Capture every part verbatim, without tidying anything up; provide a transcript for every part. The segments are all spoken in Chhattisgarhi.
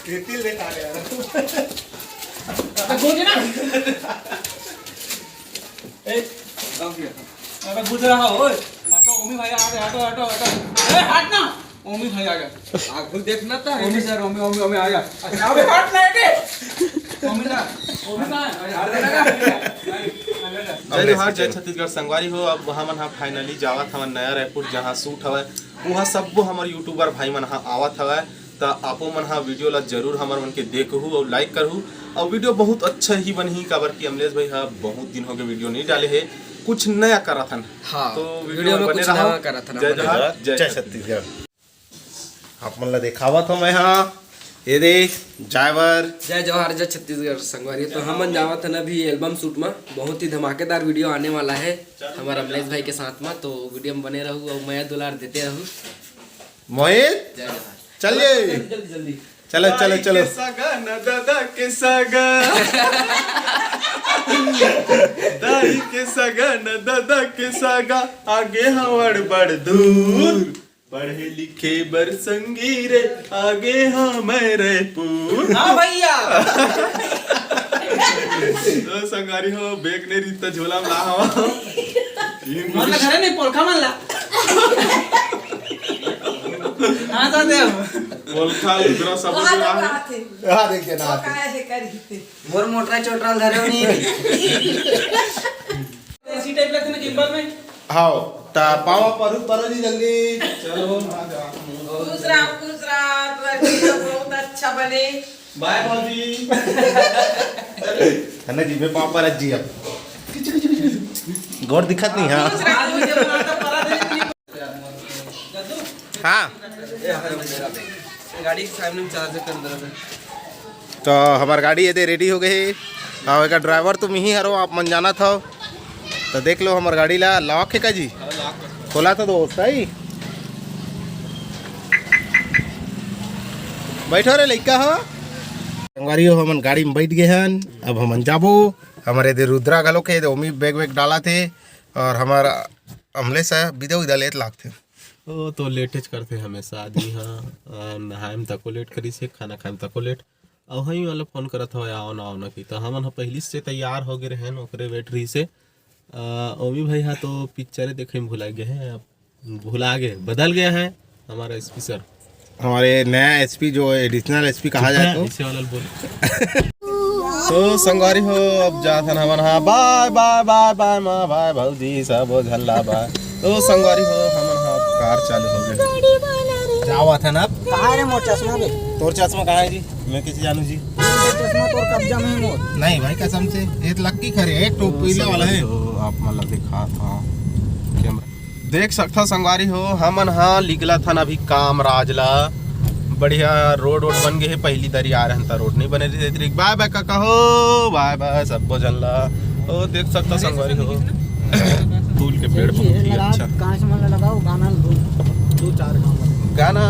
तेल बेकार है यार। अबे कूद ना। ए, अबे कूद रहा हो, ओए। हटो, ओमी भाई आ गए, हटो, हटो, हटो। ए, हट ना। ओमी भाई आ गए। आगू देखना था। ओमी सर, ओमी, ओमी, ओमी आ गया। अबे हट ना, हटे। ओमी सर, ओमी कहाँ है? अरे, हट ना। जय जोहार, जय छत्तीसगढ़ संगवारी हो। अब हमन हा finally जावत हवन नया रायपुर, जहाँ shoot हवय, उहाँ सब्बो हमर YouTuber भाई मन हा आवत हवय। त आपो मन हा video ला जरूर हमर मन के देखहू अउ like करहू। अउ video बहुत अच्छा ही बनही, काबर कि अमलेश भाई हा बहुत दिन हो गए video नहीं डाले हे, कुछ नया करत हन। हाँ, तो video video में बने कुछ रहव। नया करत हन, जय अपन जोहार, जय जय छत्तीसगढ़। छत्तीसगढ़। आप मन ला देखावत हो मैं हा, ये दे, जायवर। जय जोहार, जय छत्तीसगढ़ संगवारी। तो हमन जावत हन अभी album shoot में, बहुत ही धमाकेदार video आने वाला है हमारे अमलेश भाई के साथ में। तो video में बने रहू और मया दुलार देते रहू। मोहित, जय जोहार। चल ये। जल्दी, जल्दी, जल्दी। चलो, चलो, दाई चलो। के सगा न दादा के सगा। दाई के सगा न दादा के सगा। आगे हवड़ बड़ दूर। पढ़े लिखे बर संगी रे। आगे हाँ मैं रायपुर। हाँ भैया। तो संगारी हो, bag नहीं रही त झोला में ला हवा। मन ला घरे नहीं, पोलखा मन ला। हाँ, साथ है। पोलखा, लुगरा, सब वहाँ कुछ ला। हाँ, देख के ना आते। मोर मोटरा चोटरा धरे नहीं। ऐसी type लगते ना gimbal में। हाव, त पावा परू, परू जी जल्दी। चलो, आ जा। खुश रहा, खुश रहा, तोर video बहुत अच्छा बने। Bye भौजी। है ना जी, मैं पाँव पर जी अब। गोड़ दिखत नहीं, हाँ। खुश रहा, video बनाता परा दे। हाँ। गाड़ी के सामने में charge कर दे रहा था। तो हमार गाड़ी ये दे ready हो गई। हाँ, एकर driver तुम ही हरो, आप मन जानत हो। तो देख लो हमार गाड़ी ला, lock है का जी? खोला तो दोस्त, सही। बैठो रे लइका हो। संगवारी हो, हमन गाड़ी में बैठ गए हन, अब हमन जाबो। हमारे दे रुद्रा घलो के, दे ओमी bag वैग डाला थे, और हमारा अमलेश है, बिदा उदा लेत लागथे। ओ तो लेटेच करथे हमेशा आदमी हा। आ, नहाए में तको लेट करिस हे, खाना खाए में तको लेट। अउ हई वाला फोन करत हवय, "आओ ना, आओ ना," की। त हमन ह पहिली से तैयार हो गे रहेन, ओकरे वेट रहिस हे। आ, ओमी भाई हा तो पिक्चरे देखे में भुला गे हे, अब भुला गे, बदल गया है हमारा एसपी सर। हमारे नया एसपी, जो एडिशनल एसपी कहा जाए तो। ऐसे वाला बोल। तो संगवारी हो, अब जात हन हमन हा, बाय, बाय, बाय, बाय, माँ, बाय, भौजी, सब झल्ला बाय। तो संगवारी हो, हमन हा कार चालू हो गए। जावत हन अब। कहाँ रे मोर चश्मा बे? तोर चश्मा कहाँ है जी? मैं कैसे जानू जी? तोर चश्मा तोर कब्जा में है मोर। नहीं भाई, कसम से। ये तो लक्की खरे, एक टोप पीला वाला है। तो आप मन ला दिखात हव कैमरा। देख सकथव संगवारी हो, हमन हा निकलत हन अभी कामराज ला। बढ़िया रोड वोड बन गे हे, पहिली दरी आ रहन त रोड नहीं बने रहिस। बाय बाय काका हो, बाय बाय सब्बो झन ला। ओ देख सकथव संगवारी हो, फूल के पेड़ बहुत ही अच्छा। कांच मन ला लगाओ, गाना दो, दो चार गाना। गाना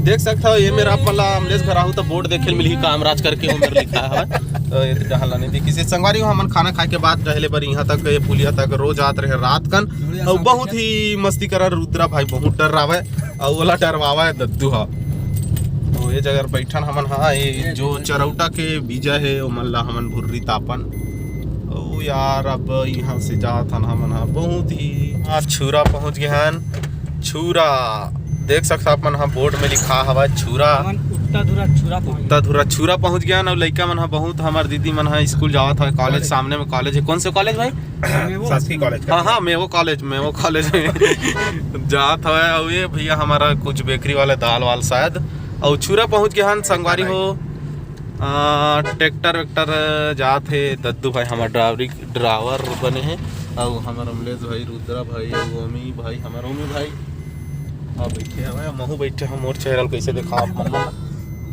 देख सकथव, ये मेरा आप मन ला अमलेश घर आहू त बोर्ड देखे ल मिलही, कामराज करके वो मेर लिखा हवय। तो ये तो जहाँ ला नहीं देखी से संगवारी हो, हमन खाना खाए के बाद टहले बर यहाँ तक, ये पुलिया तक रोज आत रहे रात कन, अउ बहुत ही मस्ती करन। रुद्रा भाई बहुत डर्रावय, अउ ओला डरवावय दद्दू हा। तो ये जगह बैठन हमन हा, ये जो चरौटा के बीजा हे, ओमन ला हमन भुर्री तापन। ओ यार, अब यहाँ से जात हन हमन हा, बहुत ही, हाँ, छुरा पहुँच गए हन। छुरा देख सकथव आप मन हा, बोर्ड में लिखा हवय छुरा। हमन उत्ता धुरा छुरा पहुँच उत्ता धुरा छुरा पहुँच गए हन। अउ लइका मन हा बहुत, हमर दीदी मन हा स्कूल जावत हवय, कॉलेज कॉलेज। सामने में कॉलेज है। कौन से कॉलेज भाई? मेवो। शासकीय कॉलेज। हाँ, हाँ, मेवो कॉलेज, मेवो कॉलेज में जात हवय। अउ ये भैया हमारा कुछ बेकरी वाले दाल वाल शायद, अउ छुरा पहुँच गए हन संगवारी हो। आ, ट्रैक्टर वैक्टर जात हे, दद्दू भाई हमर ड्राइवरी, ड्राइवर बने हे, अउ हमर अमलेश भाई, रुद्रा भाई, अउ ओमी भाई, हमर ओमी भाई, हाँ, बैठे हवय, महू बैठे हवं, मोर चेहरा ल कइसे देखा आप मन ला?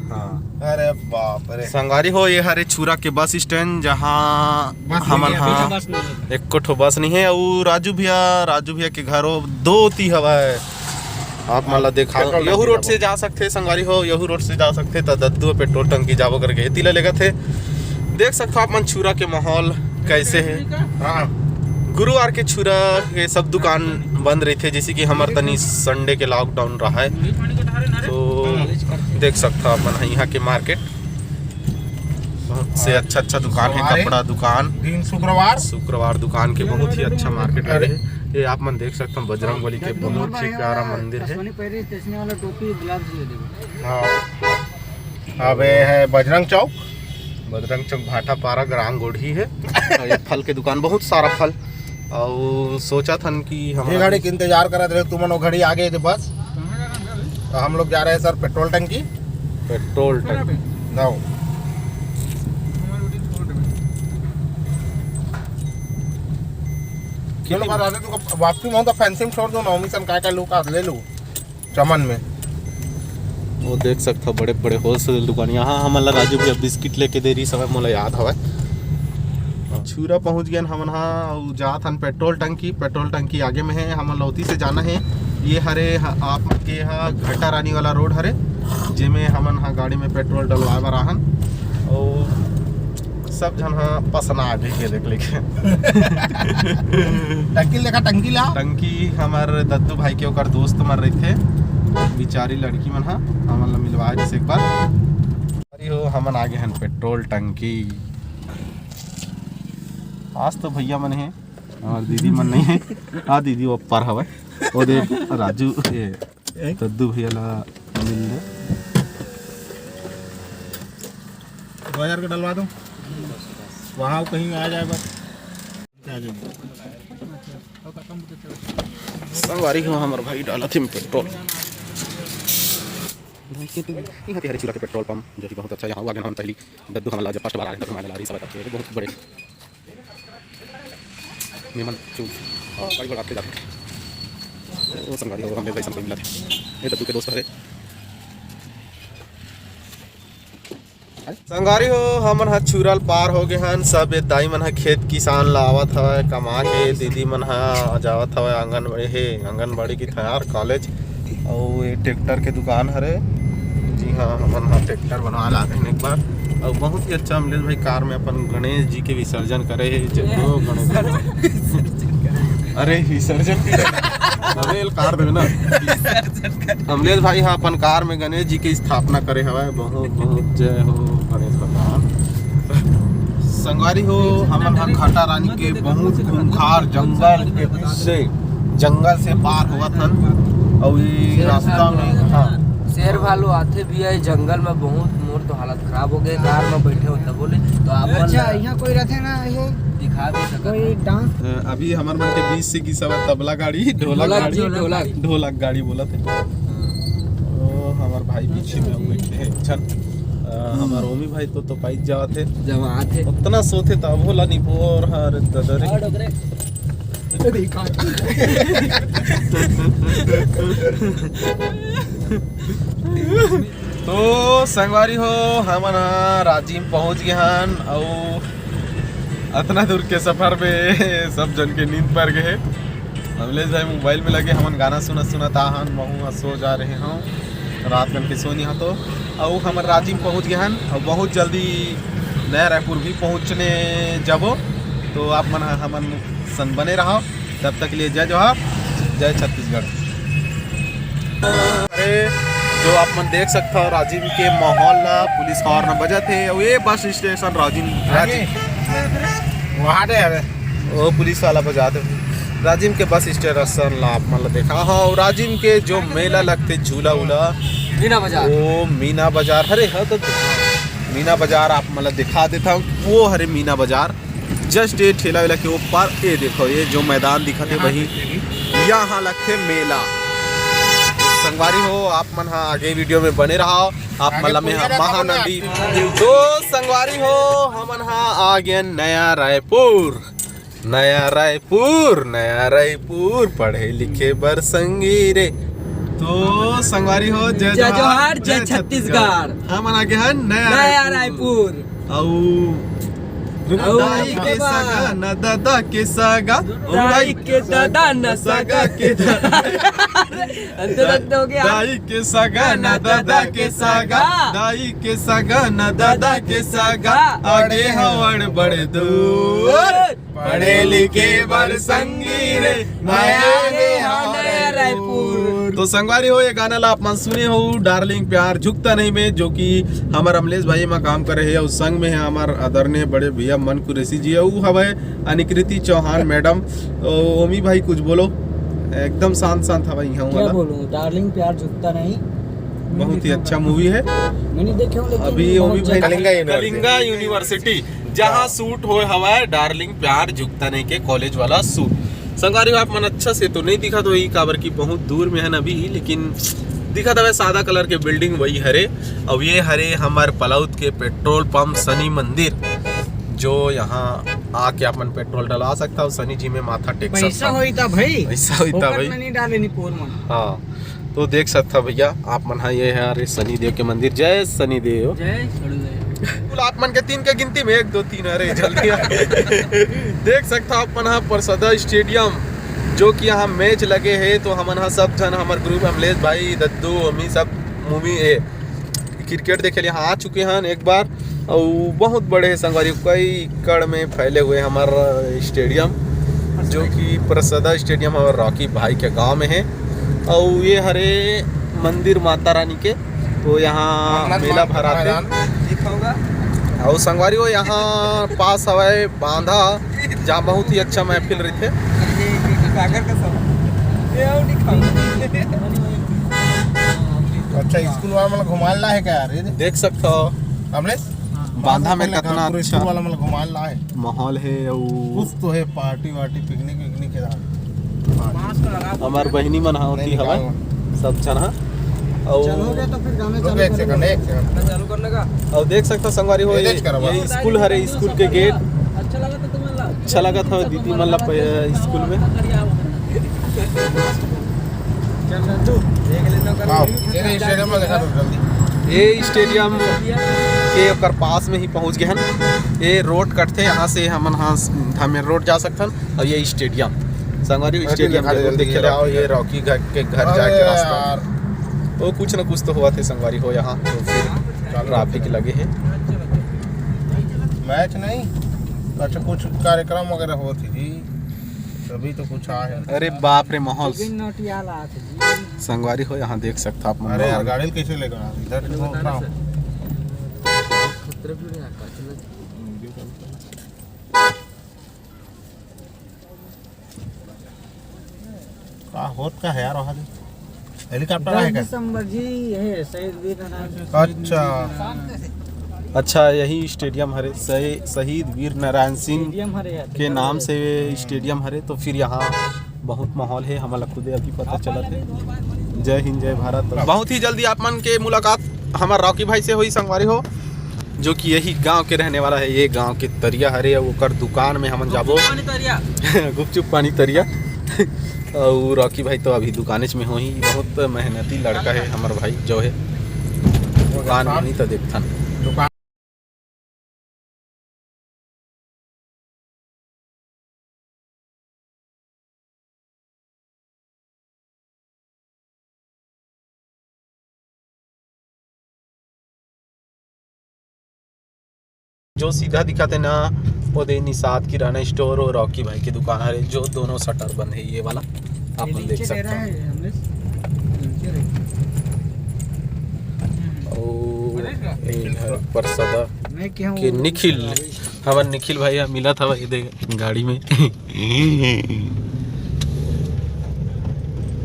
हाँ। अरे बाप रे। संगवारी हो, ये हरे छुरा के बस स्टैंड, जहाँ बस हमन नहीं है, हा अभी तो बस नहीं है। एको ठो बस नहीं है, अउ राजू भैया, राजू भैया के घरो दो ती हवय। आप मन ला देखा, पेट्रोल यहू टंकी रोड जाबो। से जा सकथे संगवारी हो, यहू रोड से जा सकथे, त दद्दू पेट्रोल टंकी जाबो करके एती ला लेगत हे। देख सकथो आप मन छुरा के माहौल कैसे हे। हाँ। गुरुवार के छुरा के सब दुकान बंद रहिथे, जैसे कि हमर तनी संडे के लॉकडाउन रहा है, तो देख सकता हूँ अपन यहाँ के मार्केट, बहुत से अच्छा अच्छा दुकान है, सवारी। कपड़ा दुकान, दिन शुक्रवार। शुक्रवार दुकान के बहुत ही अच्छा मार्केट लगे है। ये आप मन देख सकते हैं बजरंग बली के बहुत ही प्यारा मंदिर है। हाँ, अब ये है बजरंग चौक। बजरंग चौक भाटापारा ग्राम गोढ़ी है। और ये फल के दुकान, बहुत सारा फल। और सोचा थन कि हम ये गाड़ी के इंतजार करत रहे तुमन, वो घड़ी आ गए थे बस। तो हम लोग जा रहे हैं सर पेट्रोल टंकी। पेट्रोल टंकी। जाओ। चलो, बता दे, तू वापसी में हो तो फैंसी में छोड़ दो, नवमी सन काय काय लोग ले लो चमन में। वो देख सकता बड़े बड़े होलसेल दुकान। यहाँ हमन ला राजू भैया बिस्किट लेके दे रही समय मोला याद हवय। छुरा पहुँच गए हमन हा, अउ जात हन पेट्रोल टंकी। पेट्रोल टंकी आगे में है, हमन ला ओती से जाना है। ये हरे ह-, आप मन के यहाँ घाटा रानी वाला रोड हरे, जेमे हमन हा गाड़ी में पेट्रोल डलवाए बर आहन। और सब झन हा पसना आ गई है देख लेके। टंकी देखा, टंकी ला। टंकी हमर दद्दू भाई के ओकर दोस्त मन रहिथे, बिचारी लड़की मन हा हमन ला मिलवा दिस एक बार। अरे हो, हमन आ गए हन पेट्रोल टंकी। आज तो भैया मन है, हमर दीदी मन नहीं है। हाँ दीदी, वो ऊपर हवय, वो दे राजू, ये दद्दू भैया ला मिल ले। दो हजार के डलवा दो, वहाँ कहीं आ जाए बस। संगवारी हो, हमर भाई डालत हे पेट्रोल। यहाँ के हरे चूरा के पेट्रोल पंप, जो कि बहुत अच्छा। यहाँ आगे हम पहली दद्दू हमला जब फर्स्ट बार आए तो घुमाने ला रही सब, बहुत बड़े मेमन चूर और गाड़ी बढ़ाते जाते। वो संगवारी हो, हमने भाई सब मिला थे, ये दद्दू के दोस्त हरे। संगवारी हो, हमन ह छुरल पार हो गे हन। सब ये दाई मन ह खेत किसान ला आवत हवय कमा के, दीदी मन ह जावत हवय आंगनबाड़ी, हे आंगनबाड़ी की थयार कॉलेज, अउ ये ट्रैक्टर के दुकान हरे। जी हाँ, हमन ह ट्रैक्टर बनवा लागे हन एक बार। अउ बहुत ही अच्छा अमलेश भाई कार में अपन गणेश जी के विसर्जन करे हे। जय हो गणेश। अरे विसर्जन की अबे कार देवे ना। अमलेश भाई ह अपन कार में गणेश जी के स्थापना करे हवय। बहुत बहुत जय हो गणेश भगवान। संगवारी हो, हमन ह घाटा रानी के बहुत खूंखार जंगल के बीच से, जंगल से पार होवत हन। अउ ये रास्ता में, हाँ, शेर भालू आथे भी है जंगल में। बहुत मोर तो हालत खराब हो गए, कार में बैठे हो तब बोले तो आप अच्छा, यहाँ कोई रहते ना, ये दिखा भी सकत कोई है। डांस। अ, अभी हमर मन के बीच से घिसा हुआ तबला गाड़ी, ढोलक ढोलक गाड़ी, जी, ढोलक। ढोलक गाड़ी बोलत हे। ओ, हमर भाई पीछे में बैठे हे। अच्छा, अ, हमर ओमी भाई तो, तो पाइज जावत हे। जमात हे। उतना सोथे त अब होला नहीं पोर हर ददरे। तो संगवारी हो, हमन ह राजिम पहुंच गे हन, अउ अतना दूर के सफर में सब जन के नींद पर गे हे। अमलेश भाई मोबाइल में लगे, हमन गाना सुनत सुनत आहन, महू ह सो जा रहे हूँ, रात कन के सोनी ह। तो अउ हमन राजिम पहुंच गे हन, अउ बहुत जल्दी नया रायपुर भी पहुंचने जाबो। तो आप मन ह हमन सन बने रहो। तब तक के लिए जय जोहार, जय छत्तीसगढ़। अरे, जो आप मन देख सकता हो, राजिम के माहौल ला पुलिस हॉर्न बजत हे। अउ ये बस स्टेशन राजिम, राजिम, वहाँ दे हवे। वो पुलिस वाला बजाते हे। राजिम के बस स्टेशन ला आप मन ला देखा हो। राजिम के जो मेला लगते, झूला उला, मीना बाजार। वो मीना बाजार, अरे हाँ, तो मीना बाजार आप मन ला दिखा देता हूँ। वो हरे मीना बाजार। जस्ट ये ठेला वेला के ऊपर, ये देखो, ये जो मैदान दिखत हे, वही यहाँ लगथे मेला। संगवारी हो, आप मन हा आगे वीडियो में बने रहो। आप आगे मन ला में पुलिया हा रहता महानदी। बोला। तो संगवारी हो, हमन हा आ गए नया रायपुर, नया रायपुर, नया रायपुर, पढ़े लिखे बर संगी रे। तो संगवारी हो, जय जय जोहार, जोहार, जय जय छत्तीसगढ़। छत्तीसगढ़। हमन आ गए हन नया नया रायपुर। रायपुर। अउ अउ दाई के के बा। सगा, न दादा के सगा, दाई के दादा, न सगा के दादा। अंत रद्द हो गया। दाई के सगा, न दादा के सगा, दाई के सगा, न दादा के सगा, आगे हवड़ बड़े दूर। पढ़े लिखे बर संगी रे, नया रे नया रायपुर। तो संगवारी हो, ये गाना ला आप मन सुने हो, डार्लिंग प्यार झुकता नहीं में, जो कि हमर अमलेश भाई मा काम करे हे, अउ संग में हे हमर आदरणीय बड़े भैया मन कुरैशी जी, अउ हवय अनिकृति चौहान मैडम। तो ओमी भाई कुछ बोलो, एकदम शांत शांत हवय इहाँ क्या वाला। बोलूं, डार्लिंग प्यार झुकता नहीं। बहुत ही अच्छा मूवी है। मैंने देखे हूँ, लेकिन अभी बहुत ओमी भाई जल्द। कलिंगा यूनिवर्सिटी। कलिंगा यूनिवर्सिटी, जहाँ शूट होय हवय डार्लिंग प्यार झुकता नहीं के कॉलेज वाला शूट। संगवारी हो, आप मन अच्छा से तो नहीं दिखत होही, काबर कि बहुत दूर में हन अभी, लेकिन दिखत हवय सादा कलर के बिल्डिंग वही हरे। अउ ये हरे हमर पलाउद के पेट्रोल पंप शनि मंदिर, जो यहाँ आके आप मन पेट्रोल डलवा सकता हो, शनि जी में माथा टेक पैसा सकता हो। होई ता भाई, पैसा होई ता फोकट भाई। में नहीं डाले नी पोर मन। हाँ, तो देख सकता भैया आप मन हा, ये हरे शनि देव के मंदिर। जय शनि देव। जय शनि देव। बिल्कुल, आप मन के तीन के गिनती में, एक, दो, तीन, अरे जल्दी आ। देख सकता आप मन हा परसदा स्टेडियम, जो कि यहाँ मैच लगे हे, तो हमन हा सब झन, हमर ग्रुप, अमलेश भाई, दद्दू, अमी, सब मूवी हे, क्रिकेट देखे लिए यहाँ आ चुके हन एक बार। अउ बहुत बड़े हे संगवारी, कई एकड़ में फैले हुए हमर स्टेडियम, जो कि परसदा स्टेडियम हमर रॉकी भाई के गांव में हे। अउ ये हरे मंदिर माता रानी के, तो यहाँ मेला भराथे। अउ संगवारी हो, यहाँ पास हवय बांधा, जहाँ बहुत ही अच्छा महफिल रहिथे। अच्छा, स्कूल वाला मन ला घुमाए ला हे का यार? ये दे। देख सकता हो, हमने बांधा में कतना अच्छा स्कूल वाला मन ला घुमाए ला हे। माहौल हे, अउ कुछ तो हे, पार्टी वार्टी, पिकनिक विकनिक के। हमार बहिनी मन हा होती हवय, सब झन हा। अउ चलो हो गया तो फिर गाना रुक चालू एक कर सेकंड, लो। एक सेकंड। चालू करने का। अउ देख सकता संगवारी हो, ये ये, देख कर ये स्कूल हरे, स्कूल के गेट। अच्छा लगा था तुम्हारा? अच्छा लगा था दीदी मन ला प-, स्कूल में। आओ, ये स्टेडियम में देखा दो जल्दी। ये स्टेडियम के ओकर पास में ही पहुंच गए हन। ये रोड कटथे, यहाँ से हमन हा धामेर रोड जा सकथन। अउ ये स्टेडियम, संगवारी हो, स्टेडियम जरूर देखे ला। ये रॉकी घर के घर जाए के रास्ता। तो कुछ ना कुछ तो हुआ थे संगवारी हो यहाँ, तो फिर ट्रैफिक लगे हे। मैच नहीं, अच्छा, कुछ कार्यक्रम वगैरह होत हे जी, तभी तो कुछ आए। अरे बाप रे, माहौल। संगवारी हो, यहाँ देख सकता आप मन। अरे यार, गाड़ी कैसे लेकर आ? इधर से उतरा हूँ। का होत का हे यार वहाँ दे? हेलीकॉप्टर आए का? दिसंबर जी, ये शहीद वीर नारायण सिंह। अच्छा। अच्छा, यही स्टेडियम हरे, शही-, शहीद वीर नारायण सिंह स्टेडियम हरे यार। के नाम से स्टेडियम हरे, तो फिर यहाँ बहुत माहौल हे, हमन ला खुदे अभी पता चलत हे। जय हिंद, जय भारत। बहुत ही जल्दी आप मन के मुलाकात हमर रॉकी भाई से होई संगवारी हो, जो कि यही गांव के रहने वाला हे। ये गांव के तरिया हरे, अउ ओकर दुकान में हमन जाबो। गुपचुप पानी तरिया। गुपचुप पानी तरिया। अउ रॉकी भाई तो अभी दुकानेच में होही, बहुत मेहनती लड़का हे हमर भाई जो हे। दुकान में नहीं तो देखथन। दुकान जो सीधा दिखत हे ना, ओदे निषाद किराना स्टोर अउ रॉकी भाई के दुकान हरे, जो दोनों शटर बंद हे, ये वाला आप मन देख सकते हो। अउ ये घर परसदा के निखिल, हमर निखिल भाई ह मिलत हवय, ये दे गाड़ी में।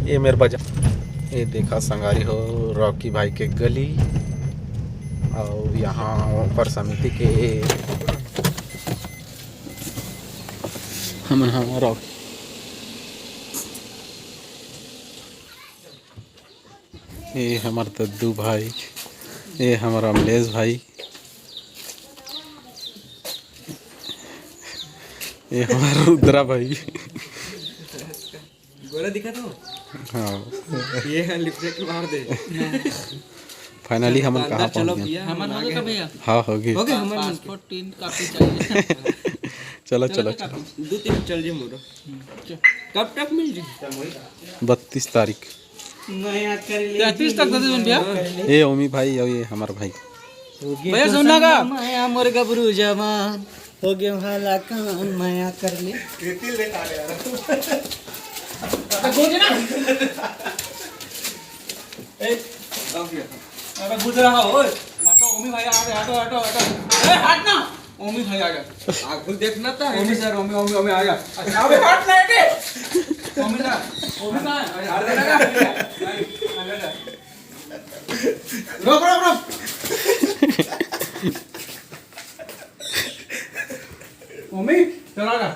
ये मेर बाजार, ये देखा संगवारी हो, रॉकी भाई के गली, अउ यहाँ ऊपर समिति के हमन ह रॉकी। ये हमर दद्दू भाई, ये हमर अमलेश भाई, ये हमर रुद्रा भाई। गोरा दिखा तो। हाँ। ये लिपस्टिक मार दे। फाइनली हमन कहाँ पहुँच गए? हमन हो गए भैया? हाँ, हो गए। हो गए हमन। पासपोर्ट प्रिंट कॉपी चाहिए। चलो, चलो, चलो। दो तीन चल जे मोरो। कब तक मिल जी? बत्तीस तारीख। तैंतीस तक दे दे भैया। ए ओमी भाई, अउ ये हमर भाई। भैया सुनना का? मया मोर गबरू जवान, हो गए हाला कान, मया कर ले। तिल देखा ले यार। गोजना। ए, अबे घुस रहा हो, ओए। हटो, ओमी भाई आ गए, हटो, हटो, हटो। ए, हट ना। ओमी भाई आ गए। आगू देखना था। ओमी सर, ओमी, ओमी, ओमी आ गया। अबे हट ना, हटे। ओमी सर, ओमी कहाँ है? हट ना। रुक, रुक, रुक। ओमी, चला गया।